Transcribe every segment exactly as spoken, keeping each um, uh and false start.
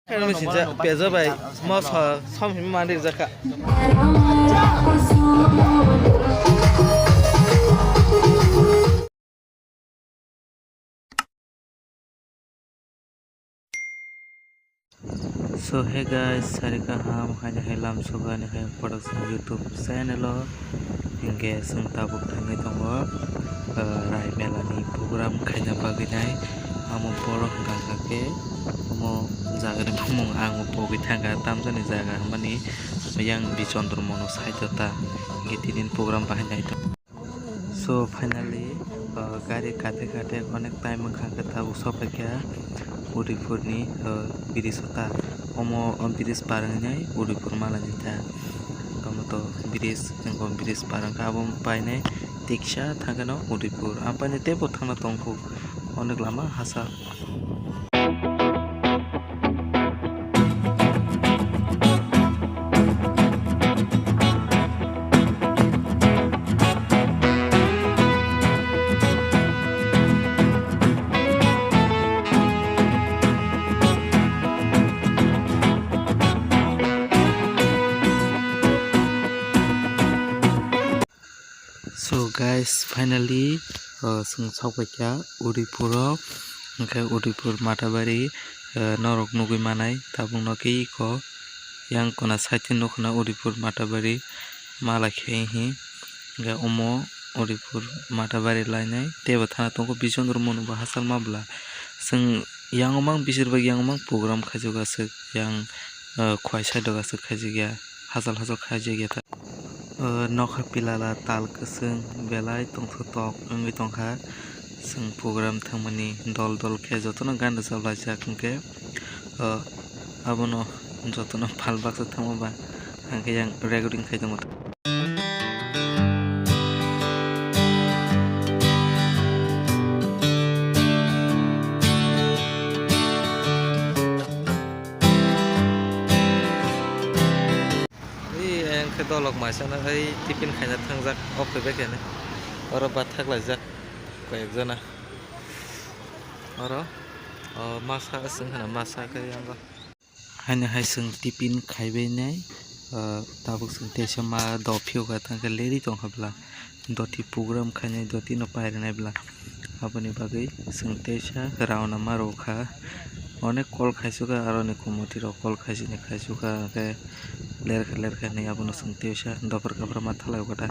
Khairokni sincha pejo bai moso som himwi manri jakha. So hey guys, sari kaham, haini hai lam sugani hai production YouTube channel o. Hinkhe chwng tabuk thangwi tongo, ah, Rai Mela ni program khaina bagwi nai. Amo borok hwnkha khe omo jagani bumung ang bo pogwi thangkha, tamjani jaga hwnmani yang Bichandra Mono side o ta. Hinkhe tini program bahai nai tongo. So finally, ah, gari kate kate onek time wngkha khe tabuk sopaikha Udaipur ni, ah, bridge o ta. Omo, o bridge par wngnai Udaipur mala ni ta. Omo to bridge, wngkha bridge par wngkha, abo painai tiksa thangkheno Udaipur. Ang painai teibo thangna tongkhu, onek lama hasa. So guys, finally, uh, chwng sokphaikha Udaipur o, hwnkhe Udaipur Matabari, uh, norok nugwi manai tabukno khe eko yang kona side o nukha na Udaipur Matabari mala khe hi, hwnkhe omo Udaipur Matabari lainai teibo thana tongo Bichandra Mono bo hachal ma bwla. Chwng yang o mang, bisir bai yang o mang program khaijak aswk, yang, uh, khwai side o aswk khaijak ya, hachal hachal khaijak ya ta. O nokha pilala tal kwchwng belai tongthok tok wngwi tongkha. Chwng program thangmani dol dol khe jotono gan rwchap laijak hwnkhe, o abono jotono pal baksa thangma ba hwnkhe yang recording khai tongo. Ee, ang khe dolok maisano hai tiffin khaina thangjak, o khe bai khe oro bathak laijak koi ek jona. Oro, o, masa swng khna masa khe yang o. Haino hai chwng tiffin khaibai nai, o, tabuk chwng teisa ma dophiyo kha thang khe leri tong kha bwla. Doti program khainai, doti no pairwnai bwla. Aboni bagwi chwng teisa rauna ma rw kha. Onek call khaisukha, aroni committee rok call khaisini khaisukha, hwnkhe lerkha lerkha hinwi abono chwng teisa dophar kaphar ma thalai kha da.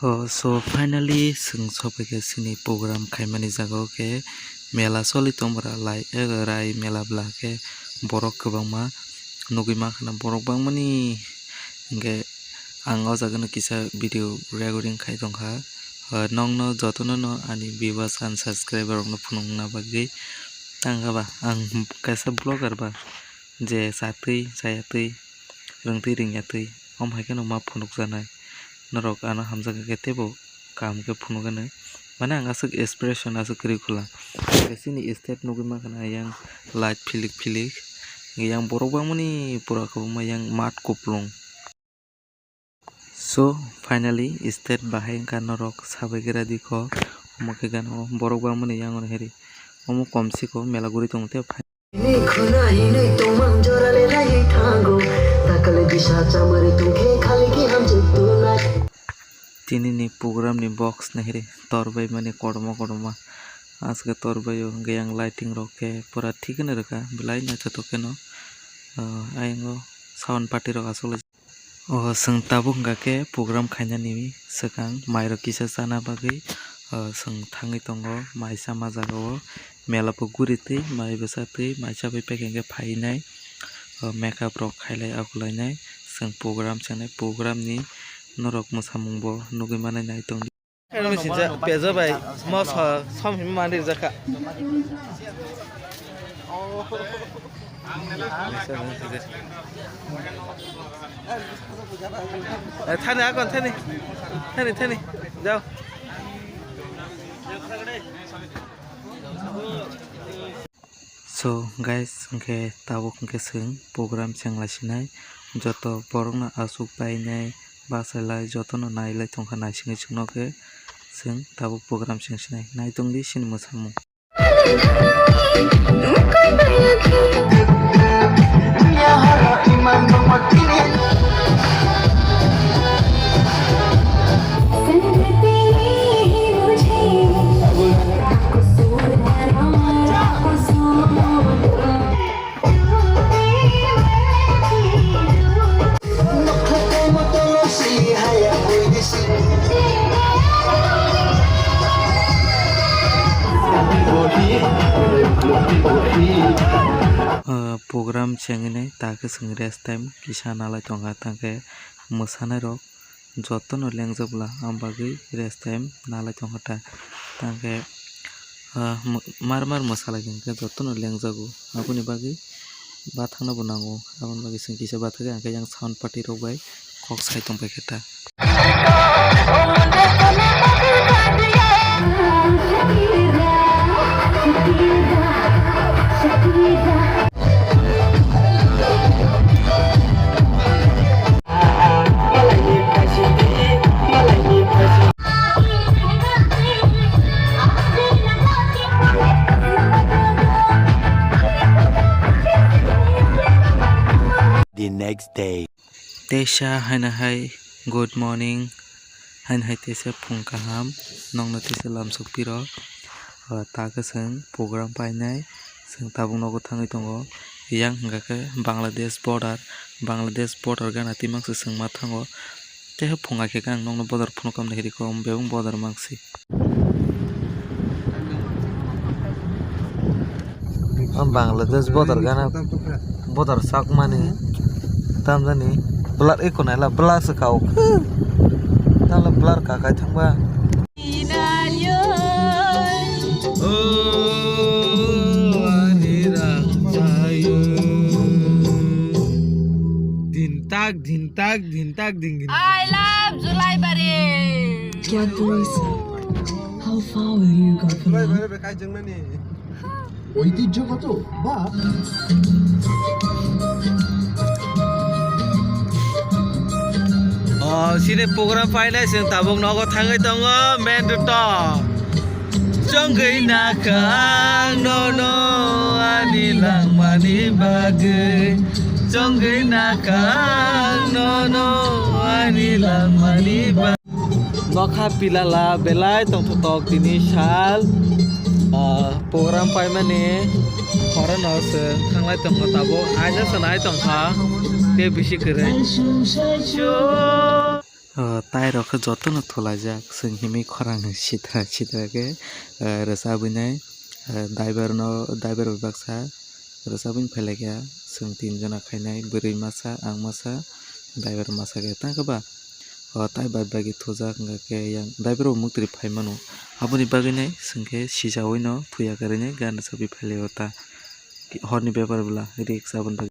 Oh, so finally, chwng sophaikha chini program khaimani jaga o khe mela choli tongmora lai, eh, Rai mela bwla khe borok kwbangma nugwi mankha na, borok bangmani hinkhe ang o jaga no kisa video recording khai tongkha. Ah, nokno jotono no ani viewers and subscriber rokno phunukna bagwi tangkha ba ang kaisa vlogger ba. Je chatwi chayatwi, rwngtwi ringyatwi, omo hai kheno ma phunukjaknai. Norok ano hamjakgwi khe teibo kaham khe phunukgwino. Mane ang aswk expression aswk kwrwi khwla. Chini state nugwi mankha na yang light philik philik. Yang borok bangmani pura kwbangma yang mat kuplung. So, finally, state bahai wngkha norok sabai gra di kho. Omo khe gana o borok bangmani yango no heri. Omo komsi kho mela guri tongo tei. Hini khuna hinwi tongmang jora le naiwi thango. Takale bisa chamari tongkhe khali ki hamjwk tunai. Tini ni program ni box no heri tor bai mani kotorma kotorma. Aswk tor bai o hwnkhe yang lighting rok khe pura thik no rwkha belai naithotok kheno. Ah, ayang o sound party rok aswk lai. O chwng tabuk hwnkha khe program khainani swkang mairok kisa chana bagwi, o chwng thangwi tongo mai chama jaga o, mela bo guri twi mai bwsa twi mai chabai paikha hwnkhe phainai, o makeup rok khailai akwlainai, chwng program chanai, program ni norok mwsamung bo nugwi manai nai tongdi. Khairokni sincha pejo bai moso som himwi manri jakha. Eh, thani akon thani. Thani, thani. Jao. So To guys, hwnkhe tabuk hwnkhe chwng program chengla sinai, joto borokno aswk painai, bachalai, jotono nailai tongkha, naisingwi chwngno khe chwng tabuk program cheng sinai, naitongdi chini mwsamung. Ah, program chengwi nai, ta khe chwng rest time kisa nalai tongkha, tangkhe mwsanairok jotono lengjak bwla, ang bagwi rest time nalai tongkha ta. Tangkhe, ah, mw-, mar mar mwsalai hwnkhe jotono lengjago, aboni bagwi bathakna bo nango, aboni bagwi chwng kisa bathakhe, hwnkhe yang sound party rok bai kok sai tongpaikha ta. The next day. Teisa haino hai good morning, haino hai teisa phung kaham, nokno teisa lamsok piro. Ah, ta khe chwng program painai, chwng tabuk nogo thangwi tongo. Yang hwnkha khe Bangladesh border, Bangladesh border gana twi mangsa chwng ma thango. Tei phunga khe ang nokno border phunukha hwnwi rikha, bebak border mangsi. O Bangladesh border gana, border sakmani tamjani blur eko naila blur se kao. Tamle blur ka kai thangba. Din tak, din tak, din tak, din. I love Julaibari. How far will you go for love? ঐতিহ্যগত বা Oh, sini program painai chwng tabuk nogo thangwi tongo main road o. Chongwi nakha ang nono ani langmani bagwi. Chongwi nakha ang nono ani langmani bagwi. Nokha pilala belai tongthotok tini sal, ah, program paimani horono chwng thanglai tongo tabuk aina se nai tongkha tei bisi kwrwi. Ah, tai rok khe jotono thulaijak, chwng himwi khorang sitra sitra khe, ah, rwchabwi nai, ah, driver no, driver bai baksa rwchabwi phailaikha, chwng tin jona khainai, bwrwi masa, ang masa, driver masa khe tang khe ba. O tai bai bagi thujak hwnkha khe yang driver bo muktwi phai mano. Aboni bagwi nai chwng khe sijaui no thuya kwrwi nai gana chabi phai lai o ta. Horni bepar bwla risk aboni bagwi.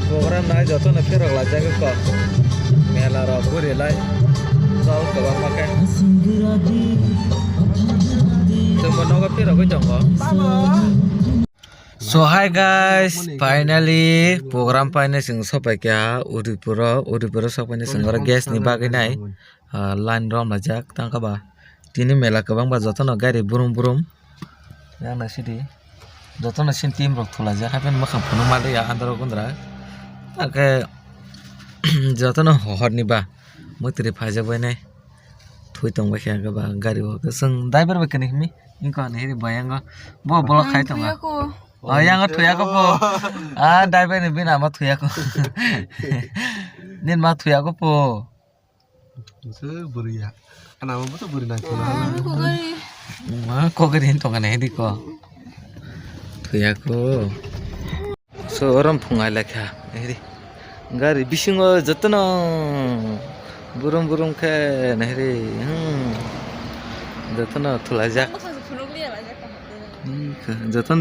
Program nai jotono phirok laijagwi kok. Mela rok guri lai. Chol kwbangma khe. Chwngbo nogo phirogwi tongo. So hi guys, finally program painai chwng sopaikha Udaipuro, Udaipuro sopainai chwng oro gas ni bagwi nai, ah, line romlajak tangkha ba. Tini mela kwbangba jotono gari brum brum. Yang naisidi jotono sini team rok thulajak hapheno mwkhang phunukma liya andro gundra. Hakhe jotono horni ba mwtwrwi phaijak bainai. Thui tongbaikha hwnkhe ba gari o chwng driver bai kwni himi. Wngkha ni hiri bai yango. Bo bolok khai tongo. Thuyako. Oh, yango thuyako po. Ah, driver ni bini ama thuyako. Nini ma thuyako po. Bwswk bwrwi ya. Ana amo bwswk bwrwi nai thuna. Ah, kokari. Ma kokari hin tongkha ni hidi ko. Thuyako. So, orom phungai lekha. Hiri. Gari bisingo jotono Burum burum khe nahiri, hmm. Jotono thulaijak. Bwsajwk phunukliya laijak tong. Hmm, khe, joton.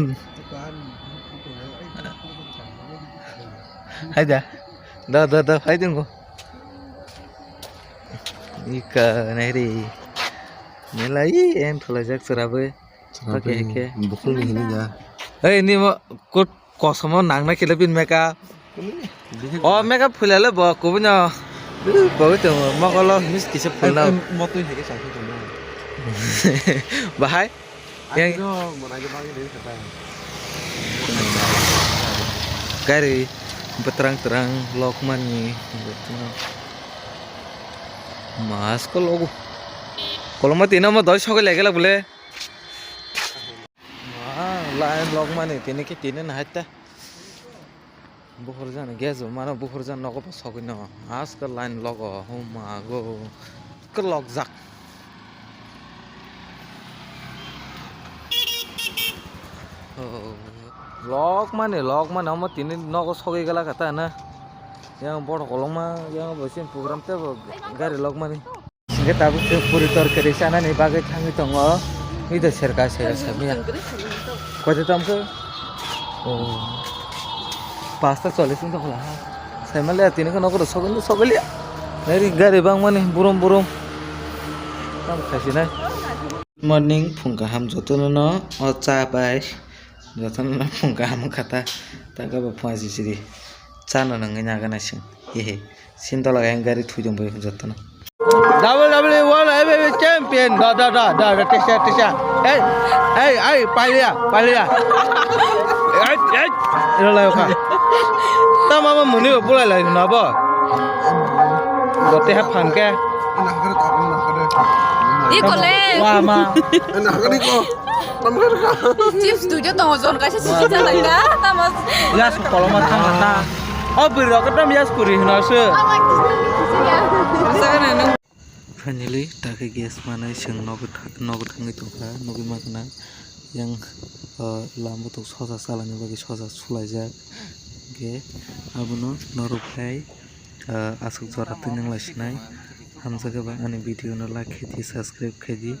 Haida. Da, da, da, haidungo. Ika nahiri. Nilai en thulaijak chwrabe. Oke, oke. Bukhulni hini ja. Ei, ni mo kut kosomo nangna kile bin makeup. O makeup phulale bo kubunyo. Bo itu mogolo mis kisa phulna. Motoi hege sa phulna. Bahai. Yang no, mana aja bang ini kata. Gari beterang-terang lokmani. Mas ko logo. Koloma tina mo doi soge lege la bole. Ah, line logmani tini khe tini nahai ta. Bukhurjan gas bo mano, bukhurjan nogo bo sogwi no. Aska line logo, huma go. Ke logjak. Oh, logmani, logmani omo tini nogo sogwi gala kata na. Yang bodo kolongma, yang bo sin program te bo gari logmani. Hingke tabuk khe puri torkari chanani bagwi thangwi tongo. Ui da serka serka samya. Koita tam khe? Oh. Pasta chollish wng tongkha ha. Saimaliya tini khe nokoro sogwi sogwi liya. Nari gari bangmani burum burum. Tam khaisinai. Morning phung kaham jotono no o cha bai. Jotono no phung kaham kha ta. Ta gabo phung siri. Chano nangwi naga naising. Hehe. Sintola yang gari thui tong bai jotono. W W E World Heavyweight Champion. Da, da, da, da, da, tesa, tesa. Ei, ei, ei, palia, palia. Ei, ei. Iro lai ka. Ta mama muni bo bulai lai na bo. Bote ha phan ke. Iko le. Wa ma. Chips duijo tongo, jon kaisa chips jalai ka, tamo. Yas koloma thang kha ta. O bwrwi rok ekdom yas kwrwi hwno se. Finally, ta khe gas manwi chwng nogo tha-, nogo thangwi tongkha, nugwi mankha na. Yang, o, lambo tok sosa salani bagwi sosa sulaijak. Hwnkhe abono norok hai, o, aswk jora twi nang lai sinai. Hamjakhe ba ani video no like khe di, subscribe khe di.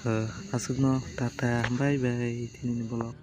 O, aswkno tata, bye bye, tinini vlog.